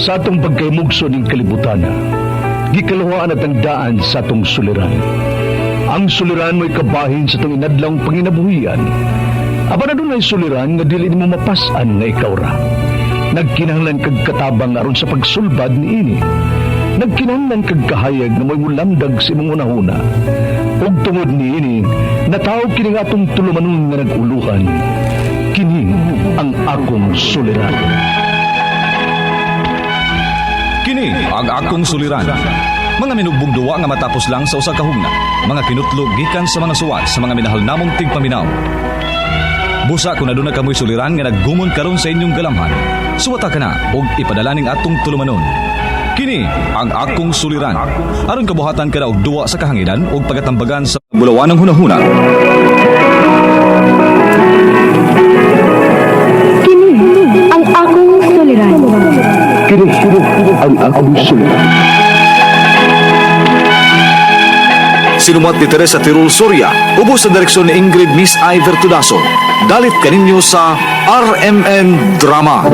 Sa atong pagkaymugso ning kalibutan, gikaluhaan at ang daan sa atong suliran. Ang suliran mo'y kabahin sa atong inadlawng panginabuhian. Apan adunay suliran nga dili nimo mapas-an nga ikaw ra. Nagkinahanglan kag katabang aron sa pagsulbad niini. Nagkinahanglan kag kahayag nga mo'y mulamdag sa imong hunahuna. Ug tungod niini, natawag kini nga atong tulumanon nga nag-uluhan. Kini ang akong suliran. Kini ang akong suliran. Mga minugbong duwa nga matapos lang sa usa ka hugna. Mga kinutlo gikan sa mga suwat sa mga minahal namong tigpaminaw. Busa kung aduna kamoy suliran nga naggumon karon sa inyong galamhan. Suwata ka na og ipadala ning atong tulumanon. Kini ang akong suliran. Aron kabuhatan ka na og duwa sa kahanginan og pagatambagan sa bulawanang hunahuna. Kini ang akong suliran. Kini ang akong suliran. Sinumat ni Teresa Tirul Soria, ubos sa direksyon ni Ingrid Miss Iver Tudaso. Dalit kaninyo sa RMN Drama.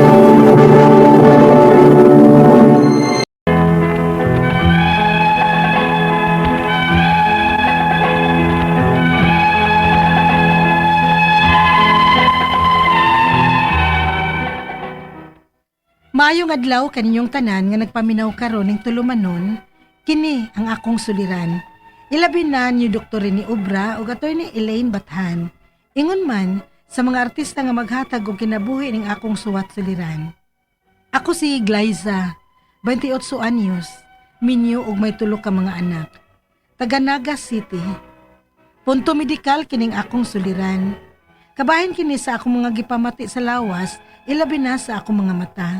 Maayong adlaw kaninyong tanan nga nagpaminaw karon ning tulumanon, kini ang akong suliran. Ilabi na ni Dr. Rene Obra ug Attorney Elaine Bathan. Ingon man sa mga artista nga maghatag og kinabuhi ning akong suwat suliran. Ako si Glyza, 28 anyos, minyo ug may tulo ka mga anak. Taga Naga City. Punto medikal kining akong suliran. Kabahin kini sa akong mga gipamati sa lawas, ilabi na sa akong mga mata.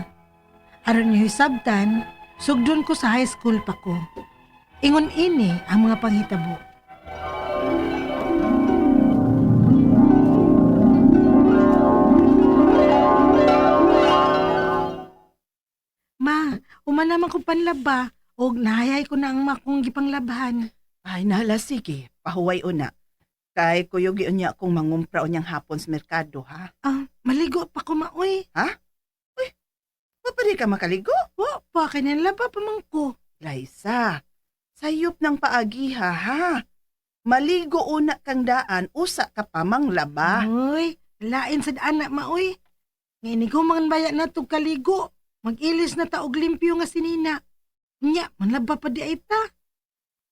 Aron niyo hisabtan, sugdon ko sa high school pa ko. Ingon ini ang mga panghitabo. Ma, uma naman ko panlaba og nahayay ko na ang makong gipanglabhan. Ay, nala, sige. Pahuway una. Kay kuyog unya kung mangumpra unyang hapon sa merkado, ha? Ah, maligo pa ko maoy. Wa pa di ka makaligo? Wa pa kay nanlaba pa man ko. Liza, sayop ng paagiha, ha? Maligo una kang daan, usa ka pa manglaba. Uy, lain sad anak maoy. Nga inighuman baya na tug kaligo. Mag-ilis na ta og limpyo nga sinina. Nya, manlaba pa di ay ta.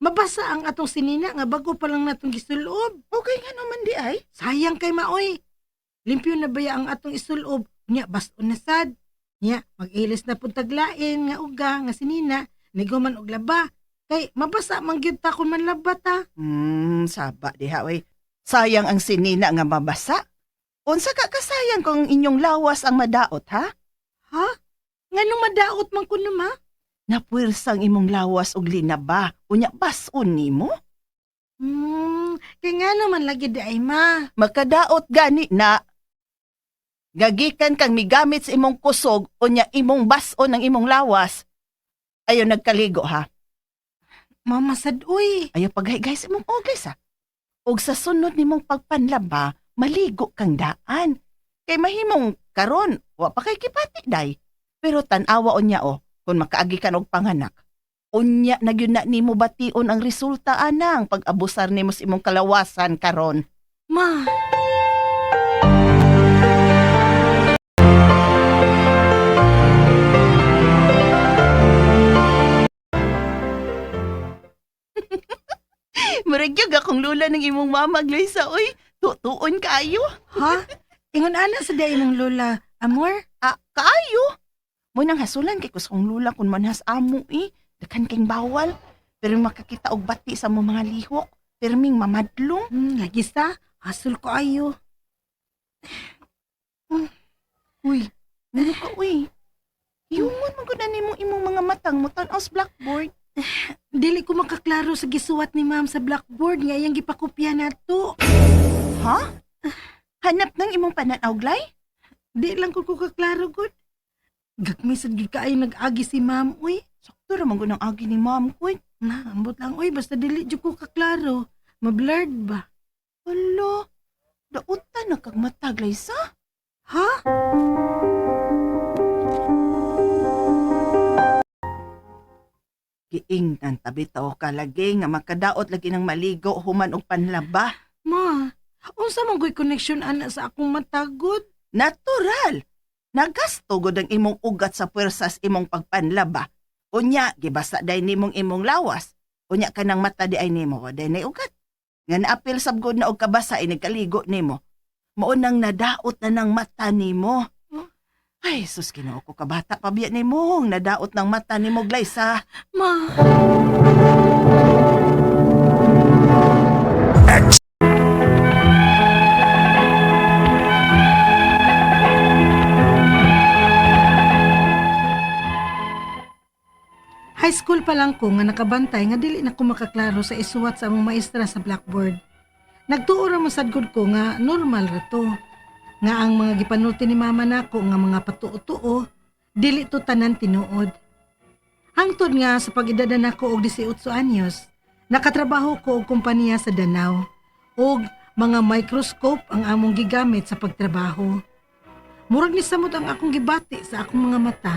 Mabasa ang atong sinina nga bago pa lang natong gisulob. Okay nga naman di ay. Sayang kay maoy. Limpyo na baya ang atong isulob. Nya, bason na sad. Nya, mag-ilis na pud taglain nga uga nga sinina. Niguman og laba. Kay mabasa man gyud ta kun manlaba ta. Saba diha, oy. Sayang ang sinina nga mabasa. Unsa ka kasayang kung inyong lawas ang madaot, ha? Ha? Nganong madaot man kuno ma? Napuwersang imong lawas og linaba, unya bason nimo? Kay nga naman lagi di ay ma. Makadaot gani na. Gagikan kang migamit sa imong kusog unya imong bason ang imong lawas. Ayo nagkaligo ha. Mama sad uy. Ayo paghaygay sa imong ogles ha. Og sa sunod nimong pagpanlaba, maligo kang daan. Kay mahimong karon, wa pa kay kipati day. Pero tan-awa unya o, kung makaagi ka og panganak. Unya na gyud na nimo bation ang resulta anang pag-abusar nimo sa imong kalawasan karon. Ma. Murag gyud akong lula ng imong mama, Glyza, oy. Tutuon kaayo. Ha? Ingon ana sa di imong lola, amor? Ah, kaayo. Mo nang hasulan kay kus kong lula kun manhas amo eh. Dakan kay bawal. Pero makakita og bati sa mo mga lihok. Pirming mamadlong. Lagi sa hasol ko ayo. Uy, ano ka uy? Hiungon man gud na nimo imong mga matang mo tan-aw sa blackboard. Dili ko makaklaro sa gisuwat ni ma'am sa blackboard nga iyang gipakopya nato. Ha? Hanap ng imong pananaw, Glay? Di lang ko kaklaro gud. Gagmay sad gyud kaayo nag-agi si ma'am uy. Sakto ra man gud ang agi ni ma'am ko. Na, ambot lang uy basta dili jud ko kaklaro. Mablurred ba? Hala, dautan na kag mata, Glyza. Ha? Basta bitaw ka lagi nga makadaot lagi ng maligo human og panlaba. Ma, unsa man ko'y connection ana sa akong matagod? Natural. Nagasto gud ang imong ugat sa puwersas imong pagpanlaba. Unya gibasa day nimong imong lawas. Unya kanang mata di ay nimo wa day nay ugat. Nga naapil sab gud na og kabasa inig kaligo nimo. Mao nang nadaot na ng mata nimo. Ay, sus Ginoo ko kabata pa biya nimo nadaot ng mata nimo Glyza. Ma, high school pa lang ko nga nakabantay nga dili na ko makaklaro sa isuwat sa among maestra sa blackboard. Nagtuo ra man sad gud ko nga normal ra to. Nga ang mga gipanulti ni mama nako nga mga patuo-tuo dili to tanan tinuod. Hangtod nga sa pag-edad na nako og 18 anyos, nakatrabaho ko og kompanya sa Danao og mga microscope ang among gigamit sa pagtrabaho. Murag ni samot ang akong gibati sa akong mga mata.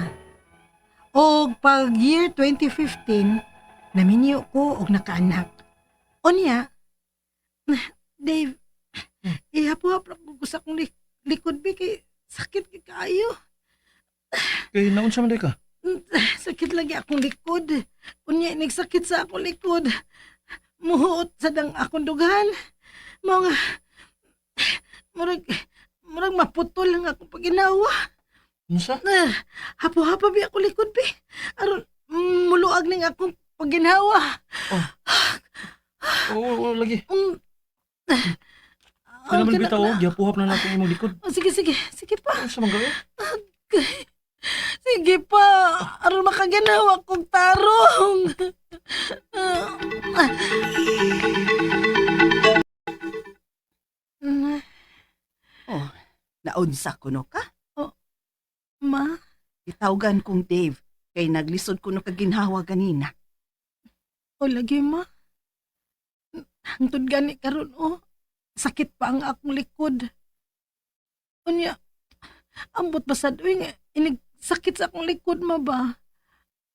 Og pag year 2015, naminyo ko og nakaanak. Unya, Dave, ihapo-hap ko sa akong likod bi kay sakit kay kaayo. Kay naunsa man day ka? Sakit lagi akong likod. Unya, nagsakit sa akong likod. Muhuot sa dang akong dughan. Mga, murag, murag maputol lang akong paginawa. Unsa? Ah, hapo-hapo bi ako likod bi. Aron muluag ning akong paginawa. Oo, oo, lagi. Ah, Kaya naman kana- bitaw, oh, gihapuhap na nato imong likod. Oh, sige, sige. Sige pa. Unsa man gawin? Sige pa. Aron makaganawa kong tarong. Ah. Oh, naunsa kuno ka? Ma, Gitawgan kong Dave kay naglisod kuno ka ginhawa ganina. o lagi ma. Hangtod gani karon oh. Sakit pa ang akong likod. Unya, ambot ba sad uy nga inig sakit sa akong likod ma ba?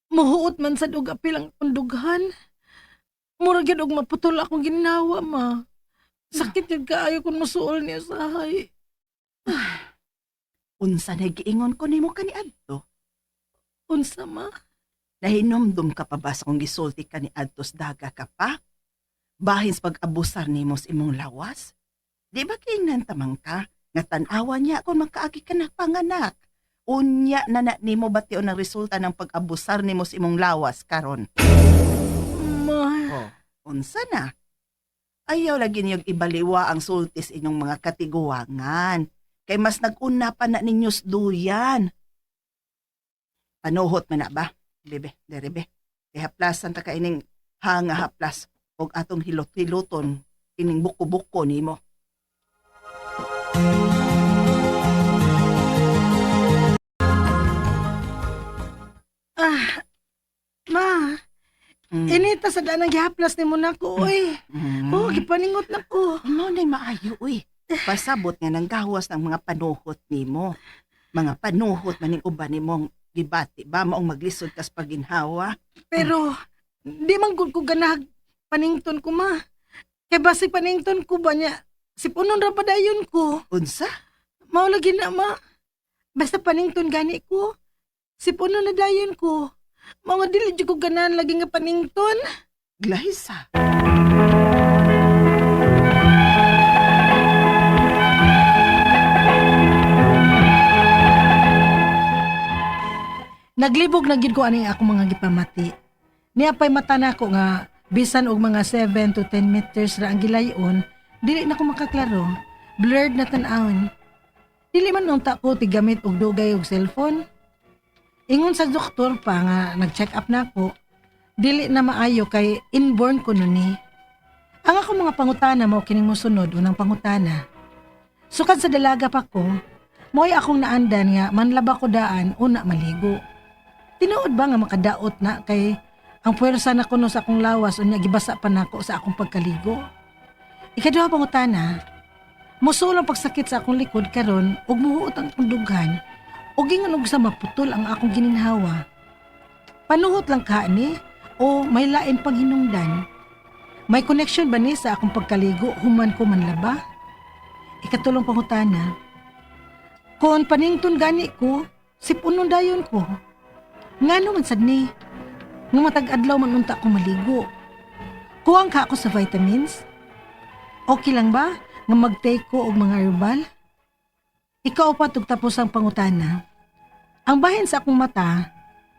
Muhuot man sad og apil ang akong dughan. Murag gyud og maputol akong ginawa ma. Sakit gyud kaayo kun mosuol niya usahay. Unsa na giingon ko nimo kaniadto? Unsa ma? Nahinomdom ka pa ba sa kung gisulti ka ni Adtos daga ka pa? Bahin sa pag-abusar nimo sa imong lawas? Di ba kingnan tamang ka? Nga tan-awa niya kung makaagi ka na panganak. Unya na na nimo bation ang resulta ng pag-abusar nimo sa imong lawas karon. Ma, Oh, unsa na? Ayaw lagi niyog ibaliwa ang sultis inyong mga katiguangan. Kay mas nag-una pa na ninyo sa duyan. Panuhot man na ba? Bebe, derebe. Ihaplasan ta ka ining hanga haplas og atong hilot-hiloton ining buko-buko nimo. ah, ma, Mm. inita sa daan ang gihaplas nimo nako oy. Mm. Oh, gipaningot na ko. Mao na'y maayo uy. Pasabot nga nang gawas ng mga panuhot nimo. Mga panuhot maning uban nimong gibati ba maong maglisod kas paginhawa? Pero, di man gud ko ganahag panington ko ma. Kay basig panington ko ba niya, sipunon ra pa dayon ko. Unsa? Mao lagi na ma. Basta panington gani ko. Sipunon na dayon ko. Mao nga dili jud ko ganahan lagi nga panington. Glyza. Naglibog na gid ko ani akong mga gipamati. Niya pa'y mata nako nga bisan og mga 7 to 10 meters ra ang gilayon, dili na ko makaklaro. Blurred na tan-awon. Dili man unta ko tigamit og dugay og cellphone. Ingon sa doktor pa nga nag-check up na ako, dili na maayo kay inborn ko nun ni. Ang akong mga pangutana mao kining mosunod unang pangutana. Sukad sa dalaga pa ko, mo'y akong naandan nga manlaba ko daan una maligo. Tinuod ba nga makadaot na kay ang puwersa na kuno sa akong lawas unya gibasa pa nako sa akong pagkaligo. Ikaduha pangutana, musuol ang pagsakit sa akong likod karon ug muhuot ang akong dughan ug ingon og sa maputol ang akong gininhawa. Panuhot lang ka ni O may lain pang hinungdan? May connection ba ni sa akong pagkaligo human ko manlaba? Ikatulong pangutana. Kung panington gani ko, sipunon dayon ko. Ngano man sad ni? Nga matag adlaw man unta ko maligo. Kuwang ka ako sa vitamins? Okay lang ba nga mag-take ko og mga herbal? Ikaw pa tapos ang pangutana. Ang bahin sa akong mata,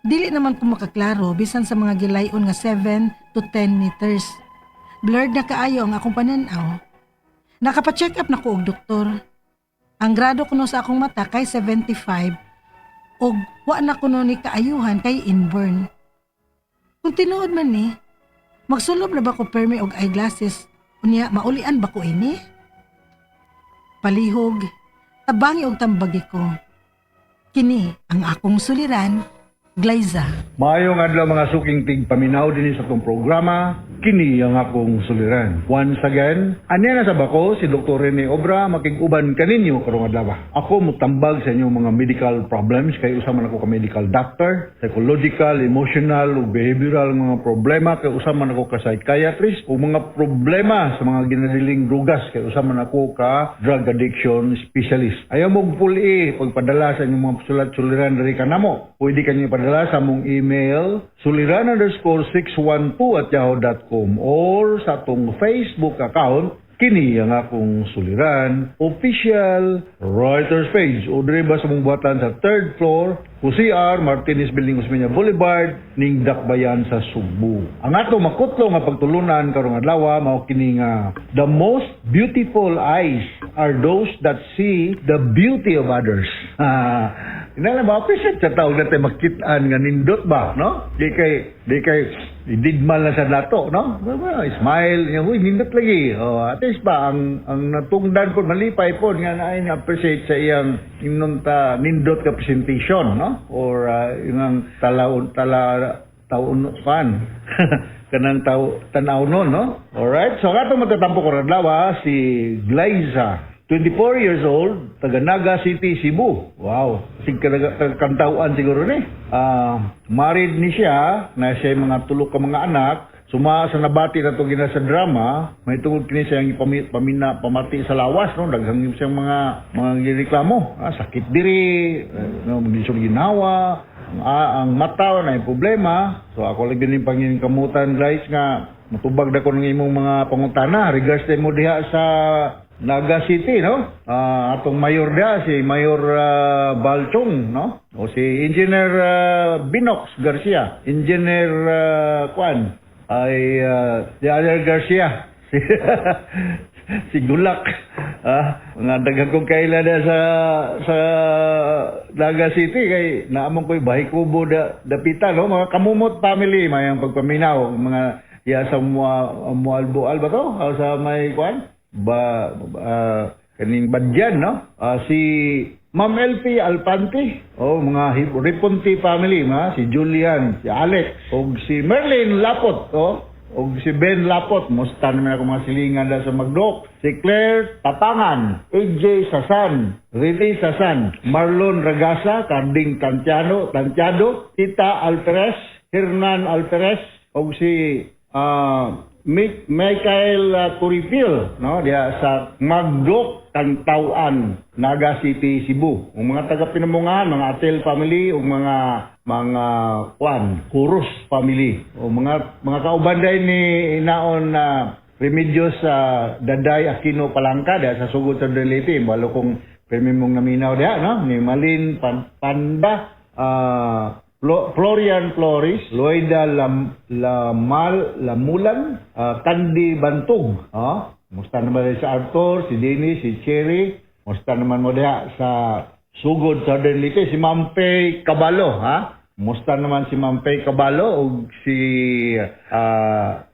dili naman ko makaklaro bisan sa mga gilayon nga 7 to 10 meters. Blurred na kaayo ang akong pananaw. Nakapa-check up na ko og doktor. Ang grado kuno sa akong mata kay 75 og wa na kuno ni kaayuhan kay inborn. Kung tinuod man ni, magsulob na ba ko permi og eyeglasses unya maulian ba ko ini? Palihog, tabangi og tambagi ko. Kini ang akong suliran, Glyza. Maayong adlaw, mga suking tigpaminaw dinhi sa atong programa, kini ang akong suliran. Once again, anya na sa bako si Dr. Rene Obra, makig-uban kaninyo karong adlaw. Ako mutambag sa inyong mga medical problems kay usa man ako ka medical doctor, psychological, emotional ug behavioral mga problema kay usa man ako ka psychiatrist, ug mga problema sa mga ginadiling drugas kay usa man ako ka drug addiction specialist. Ayaw mo puli pagpadala sa inyong mga sulat-suliran diri kanamo. Pwede kanyo ipadala sa among email suliran_612@yahoo.com or sa atong Facebook account, kini ang akong suliran official writers page, o diri ba sa mong buhatan sa third floor, Jose R. Martinez Building, Osmeña Boulevard, ning Dakbayan sa Sugbo. Ang ato makutlo nga pagtulunan karong adlaw mao kini nga the most beautiful eyes are those that see the beauty of others. Ah, inala ba, appreciate sa tao natin makitaan nga nindot ba, no? Di kay didmal na sa dato, no? Well, smile, niya, uy, nindot lagi. Oh, at least ba, ang natungdan ko, malipay po, nga na appreciate sa iyang ingon ta nindot ka presentation, no? Or yung ang tala, tala, taon pan. Kanang tao, tanaw nun, no? Alright, so kato matatampo ko adlaw si Glyza, 24 years old, taga Naga City, Cebu. Wow. Sig taga Cantawan siguro ni. Ah, married ni siya, na siya mga tulo ka mga anak. Suma sa nabati na to gina sa drama, may tungod kini siyang pamina pamati sa lawas, no, daghang siyang mga gireklamo. Ah, sakit diri, eh, no, maglisod ginawa, ang mata na problema. So ako lang din pangin kamutan, guys, nga matubag na ko ng imong mga pangutana regards mo diha sa Naga City, no? Ah, atong mayor diha, si Mayor Balchong, no? O si Engineer Binox Garcia, Engineer Kwan, ay the other Garcia, si Gulak. Ah, mga daghan kong kaila na sa Naga City kay naamon ko'y bahay kubo da dapita, no? Mga Kamumot family, mayang pagpaminaw, mga ya sa Mualboal ba to? O sa may kwan? Ba kaning Badyan, no? Ah, si Ma'am LP Alpante, oh, mga Riponti family, mga si Julian, si Alex, ug si Merlin Lapot, oh, ug si Ben Lapot, musta naman ako mga silingan da sa Magdok. Si Claire Tapangan, AJ Sasan, Rene Sasan, Marlon Ragasa, Carding Tantiano, Tantiado, Tita Alperes, Hernan Alperes, ug si Michael Turipil, no, diha sa Magdok, Cantawan, Naga City, Cebu. Ang mga taga Pinamungahan, mga Atel family ug mga kwan, Kurus family. O mga kauban day ni inaon na Remedios sa Daday Aquino Palangka diha sa sugod sa Leyte. Balo kong pirmi mong naminaw diha, no? Ni Malin Panda, Florian Flores, Loida Lamal Lamulan, Candy Bantug. Oh, musta naman sa Arthur, si Dennis, si Cherry. Musta naman mo diha sa Sugod sa Leyte, si Ma'am Pay Cabalo, ha? Musta naman si Ma'am Pay Cabalo ug si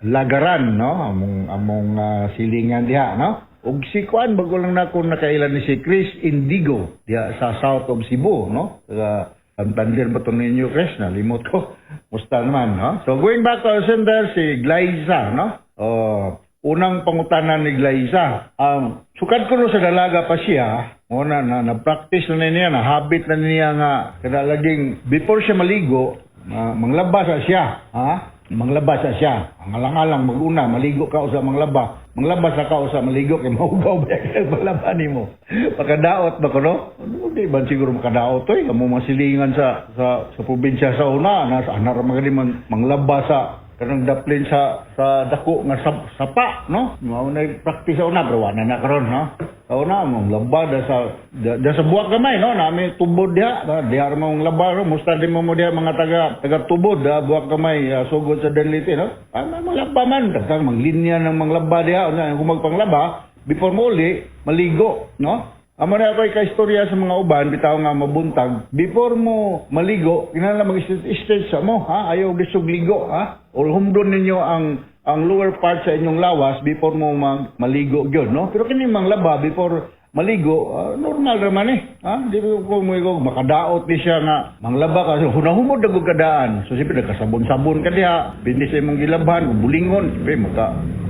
Lagaran, no? Among silingan diha, no? Ug si Kuan, bago lang na akong nakailan ni si Chris Indigo diha sa South of Cebu, no? Taga Santander ba ito ninyo, Chris? Nalimot ko. Musta naman, no? So, going back to our sender, si Glyza, no? Oh, unang pangutana ni Glyza. Ang sukad ko no sa dalaga pa siya, una na na-practice na niya, na habit na niya nga kada laging before siya maligo, manglabas na siya, ha? Manglaba sa siya. Ang alang-alang maguna, maligo ka usa manglaba. Manglaba sa ka usa maligo kay mahugaw ba kay manglaba nimo. Makadaot ba kuno? Ano di ba siguro makadaot oy? Kamo masilingan sa probinsya sa una, nasa anar mga mang, manglaba sa kanang daplin sa dako nga sapa, no? Mao na practice sa una, pero wala na karon, no? Sa una mong laba da sa buwak gamay, no? Nami tubod diha, diha ra mong laba, no? Musta din mo diha mga taga taga tubod, da buwak gamay, sugod sa Danliti, no? Mga laba man, daghang manglinya ng mga laba diha, una kung magpanglaba before mo uli, maligo, no? Amo na ako'y kaistorya sa mga uban, bitaw nga mabuntag. Before mo maligo, kinahanglan mag-stretch sa mo, ha? Ayaw lisog ligo, ha? Or humdon ninyo ang lower part sa inyong lawas before mo maligo gyud, no? Pero kini manglaba before maligo, normal ra man eh. Ha? Di ko mo ko makadaot ni siya nga manglaba ka, so hunahumod na gud kadaan. So siyempre nagkasabon-sabon ka diha, bindi sa imong gilabhan, kung bulingon, siyempre maka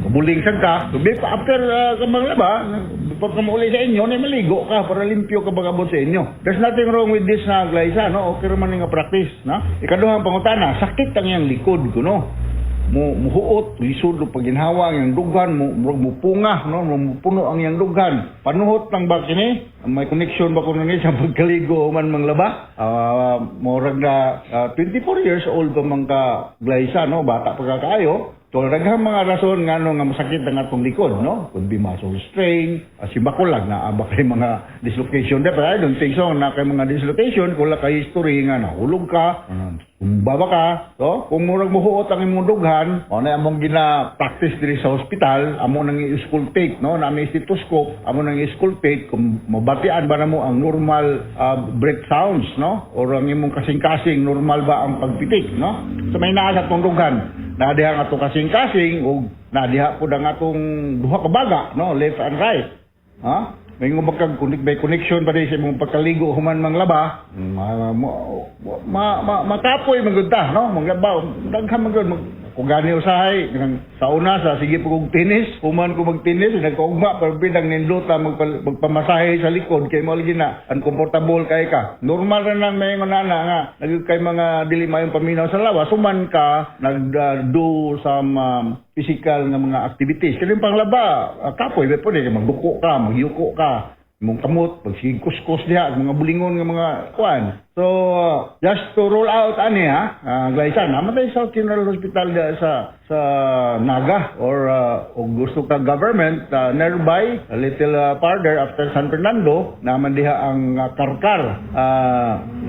kabuling sad ka. So before, after ka manglaba, before ka mauli sa inyo, na maligo ka para limpyo ka bagabot sa inyo. There's nothing wrong with this na, Glyza, no? Okay raman nga practice, no? Ikaduhang pangutana, sakit ang iyang likod ko, no? Mo muhuot, lisod og paginhawa ang iyang dughan, mo murag mupunga, no? Mupuno ang iyang dughan. Panuhot lang ba kini? May connection ba kuno ni sa pagkaligo man manglaba? Murag na 24 years old pa man ka, Glyza, no? Bata pa ka kaayo. So, daghang mga rason ngano nga masakit ang atong likod, no? Could be muscle strain, si bakulag na ba kay mga dislocation. Pero I don't think so na kay mga dislocation, kung wala kay history nga nahulog ka, tumba ba ka. So, kung murag muhuot ang imong dughan, o na among gina-practice diri sa hospital, amo nang i-auscultate, no? Na may stethoscope, amo nang i-auscultate kung mabatian ba namo ang normal breath sounds, no? Or ang imong kasing-kasing, normal ba ang pagpitik, no? So may naa sa atong dughan. Naa diha ang atong kasing-kasing ug naa diha pud ang atong duha ka baga, no? Left and right. Ha? May nga may connection pa rin sa imong pagkaligo human manglaba, ma, ma, makapoy man gud ta, no? Manglaba, daghan man gud kung gani usahay kanang sa una sa sige pa kog tennis, human ko mag-tennis, nagkaugma pero bidang nindota magpamasahe sa likod kay mo lagi na uncomfortable kay ka. Normal ra nang may na nga nag kay mga dili mayong paminaw sa lawas, human ka nag do some physical nga mga activities. Kaya yung panglaba, kapoy ba pwede magduko ka, magyuko ka, imong kamot, pagsigig kuskus diha, mga bulingon nga mga kuan. So, just to roll out ani ha, Glyza, namatay sa General Hospital diha sa Naga or kung gusto ka government, nearby, a little farther after San Fernando, naman diha ang Carcar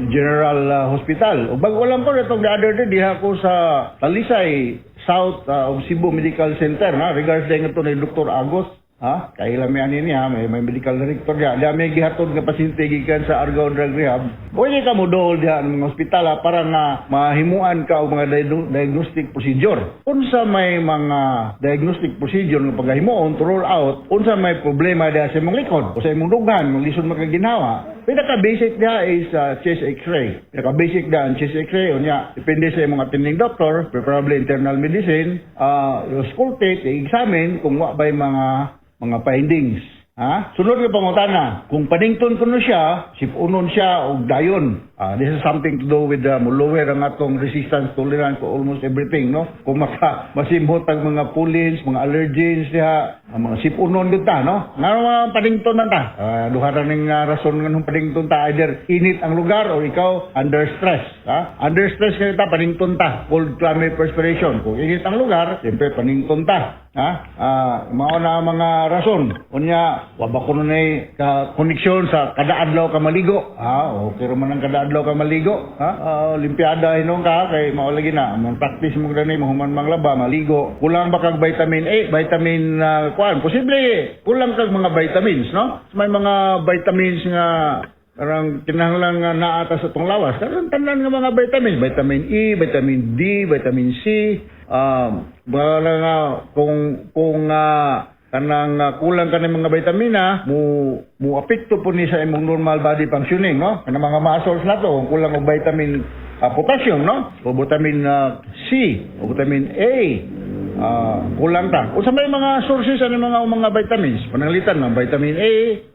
General Hospital. Ug bago lang ko itong the other day diha ko sa Talisay South of Cebu Medical Center na regards din ito ni Dr. Agos. Ha? Kailan may ani niya, may medical director diya. Diya may gihatod nga pasyente gikan sa Argao Drug Rehab. Pwede ka mo dool diha ng mga ospital ha, para nga mahimuan ka og mga diagnostic procedure. Unsa may mga diagnostic procedure nga pagahimuon to rule out unsa may problema diha sa imong likod o sa imong dughan, mong lisod makaginhawa. Pinaka basic diha is chest X-ray. Pinaka basic diha ang chest X-ray unya depende sa imong attending doctor, preferably internal medicine, auscultate, i-examine kung wa ba'y mga findings. Ha? Sunod nga pangutana, kung panington kuno siya, sipunon siya og dayon. This is something to do with the lower ang atong resistance tolerance for almost everything, no? Kung maka masimhot ang mga pollens, mga allergens diha, ang mga sipunon gud ta, no? Ngano mga panington man ta? Duha ra ning rason nganong panington ta, either init ang lugar or ikaw under stress, ha? Under stress kay ta, panington ta, cold clammy perspiration. Kung init ang lugar, siyempre panington ta. Ha? Mao na ang mga rason. Unya, wa ba kuno nay ka koneksyon sa kada adlaw ka maligo? Ha, okay ra man ang kada adlaw ka maligo. Ha? Olimpiada hinuon ka kay mao lagi na. Ang practice mo gani mahuman manglaba, maligo. Kulang ba kag vitamin A, vitamin kuan? Posible kulang kag mga vitamins, no? May mga vitamins nga parang kinahanglan nga naa ta sa atong lawas. Karon tanan nga mga vitamins, vitamin E, vitamin D, vitamin C, wala nga kung kanang kulang ka ng mga vitamina, mo mo apekto po ni sa imong normal body functioning, no? Kanang mga muscles na to, kung kulang og vitamin potassium, no? O vitamin C, o vitamin A. Kulang ta. Unsa may mga sources ani mga vitamins? Pananglitan mga vitamin A,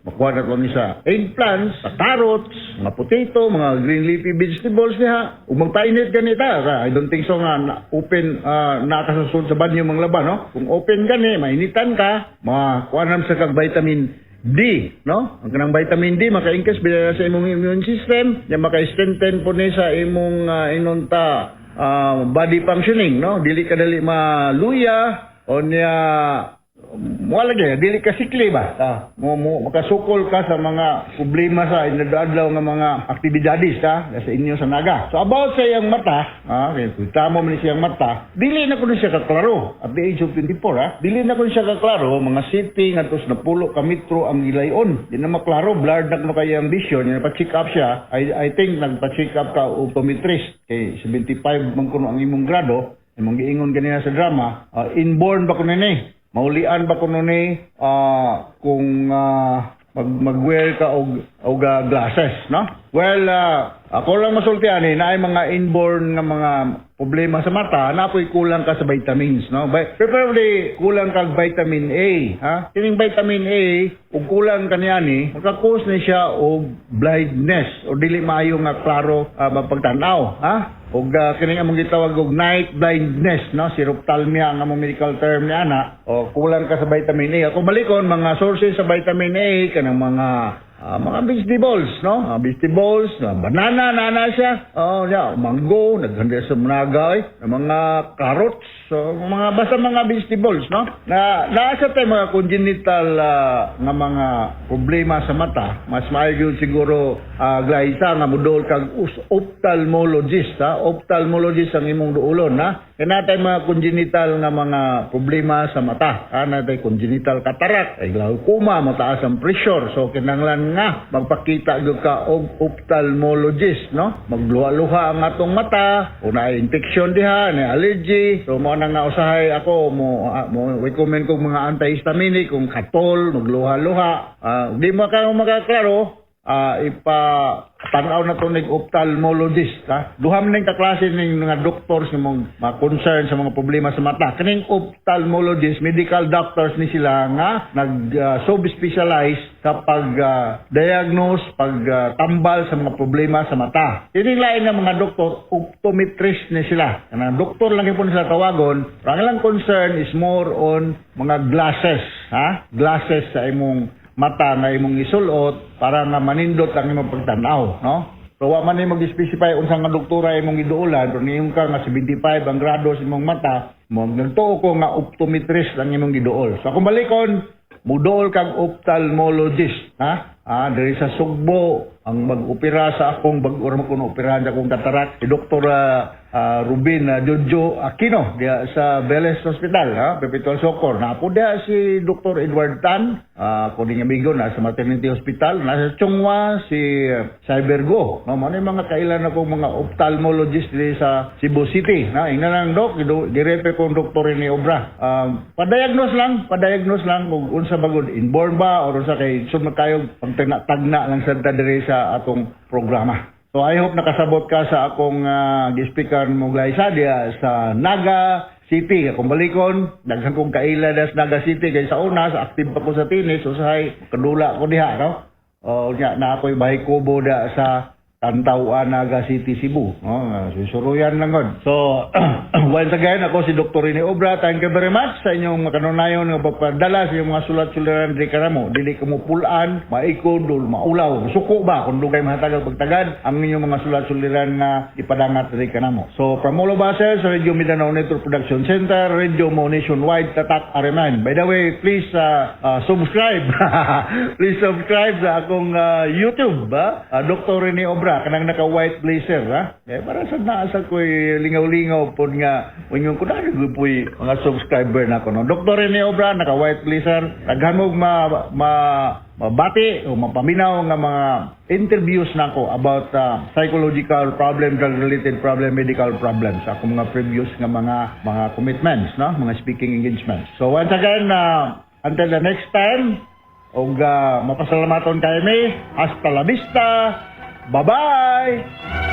makuha na ni sa eggplants, sa carrots, mga potato, mga green leafy vegetables diha. Ug magpainit ganita, I don't think so nga na open nakasusod sa banyo mga laban, no? Kung open gani, mainitan ka, makuha na sa kag vitamin D, no? Ang kanang vitamin D maka-increase bila sa imong immune system, nya maka-strengthen po ni sa imong inonta body functioning, no? Dili ka dali maluya o niya mo lagi dili ka sikli ba, mo, mo makasukol ka sa mga problema sa inadlaw nga mga aktibidades ha sa inyo sa Naga. So about sa iyang mata, kay kita mo man siyang mata, dili na kuno siya kaklaro at the age of 24, ha. Dili na kuno siya kaklaro, mga city ngadto sa napulo ka metro ang gilayon. Di na maklaro, blurred na kuno kay ang vision. Nya pa-check up siya. I think nagpa-check up ka optometrist kay 75 man kuno ang imong grado. Imong giingon ganina sa drama, inborn ba kuno ni? Maulian ba kuno ni kung mag-wear ka og glasses, no? Well, ako lang masulti ani naay mga inborn nga mga problema sa mata, napoy kulang ka sa vitamins, no? Preferably kulang kag vitamin A, ha? Kining vitamin A, ug kulang kaniya ni, maka-cause ni siya og blindness o dili maayo nga klaro mapagtan-aw, ha? Ug kining among gitawag og night blindness, no? Xerophthalmia ang among medical term ni ana. O kulang ka sa vitamin A. Ako balikon mga sources sa vitamin A kanang mga vegetables, no? Mga vegetables, banana na na siya. Oh, yeah, mango, naghanda sa mga eh, mga carrots, so, mga basta mga vegetables, no? Na naa sa tay mga congenital nga mga problema sa mata, mas maayo gyud siguro Glyza nga mudol kag ophthalmologist, ha? Ophthalmologist ang imong duolon, ha? Kay natay mga congenital nga mga problema sa mata. Ha? Natay congenital cataract, ay glaucoma, mataas ang pressure. So kinahanglan nga magpakita gyud ka og ophthalmologist, no? Magluha-luha ang atong mata, o na infection diha, na allergy. So mo na nga usahay ako mo recommend kog mga antihistaminic kung katol, magluha-luha. Di mo ka makaklaro, ipa tan-aw na to nig ophthalmologist, ha. Duha man ning kaklase ning mga doctors nga mong mga concern sa mga problema sa mata. Kining ophthalmologist, medical doctors ni sila nga nag sub-specialize sa pag diagnose, pag tambal sa mga problema sa mata. Kining lain nga mga doktor, optometrist ni sila. Kanang doktor lang gyud sila tawagon. Pero ang ilang concern is more on mga glasses, ha? Glasses sa imong mata nga imong isulot para nga manindot ang imong pagtan-aw, no? So wa man ni mag-specify unsa nga doktora imong giduolan, pero niingon ka nga 75 ang grado sa imong mata, mo nagtuo ko nga optometrist ang imong giduol. So kung balikon, muduol kag ophthalmologist, ha? Diri sa Sugbo ang mag-opera sa akong bag-o ra man kuno operahan sa akong cataract si Dr. Ruben Jojo Aquino diha sa Velez Hospital, ha, Perpetual Succour. Napo diha si Dr. Edward Tan, kuning amigo na sa Maternity Hospital, nasa Chong Hua si Cybergo, no? Mao mga kailan ako mga ophthalmologist diri sa Cebu City, na ingna lang, "Dok, girefer kong doktor ni Obra." Pa-diagnose lang kung unsa ba gud, inborn ba or unsa, kay sud kayo pagtagna lang sad ta diri sa atong programa. So I hope nakasabot ka sa akong gi-speaker mo, Glyza, diha sa Naga City. Kung balikon, daghan kong kaila sa Naga City kay sa una sa active pa ko sa tennis, usahay kadula ko diha, no? O nya na ako'y bahay kubo da sa Tantawan, Naga City, Cebu. No, susuruyan lang gud. So, once again, ako si Dr. Rene Obra. Thank you very much sa inyong makanunayon nga pagpadala sa inyong mga sulat-sularan diri kanamo. Dili ko mo pulaan, maikod, o maulaw. Suko ba kung dugay mahatag pagtagad ang inyong mga sulat-suliran nga ipadangat diri kanamo. So, from all of us here sa Radio Mindanao Network Production Center, Radio Mo Nationwide, Tatak RMN. By the way, please subscribe. Please subscribe sa akong YouTube, ba? Dr. Rene Obra, kanang naka-white blazer, ha? Eh, para sa naasa ko'y lingaw-lingaw po nga, ingon ko na, po'y mga subscriber na ako, no? Dr. Rene Obra, naka-white blazer. Daghan mo ma mabati o mapaminaw nga mga interviews nako about psychological problem, drug-related problem, medical problems sa akong mga previous nga mga commitments, no? Mga speaking engagements. So once again, until the next time, og mapasalamaton kay mi. Hasta la vista. Bye-bye.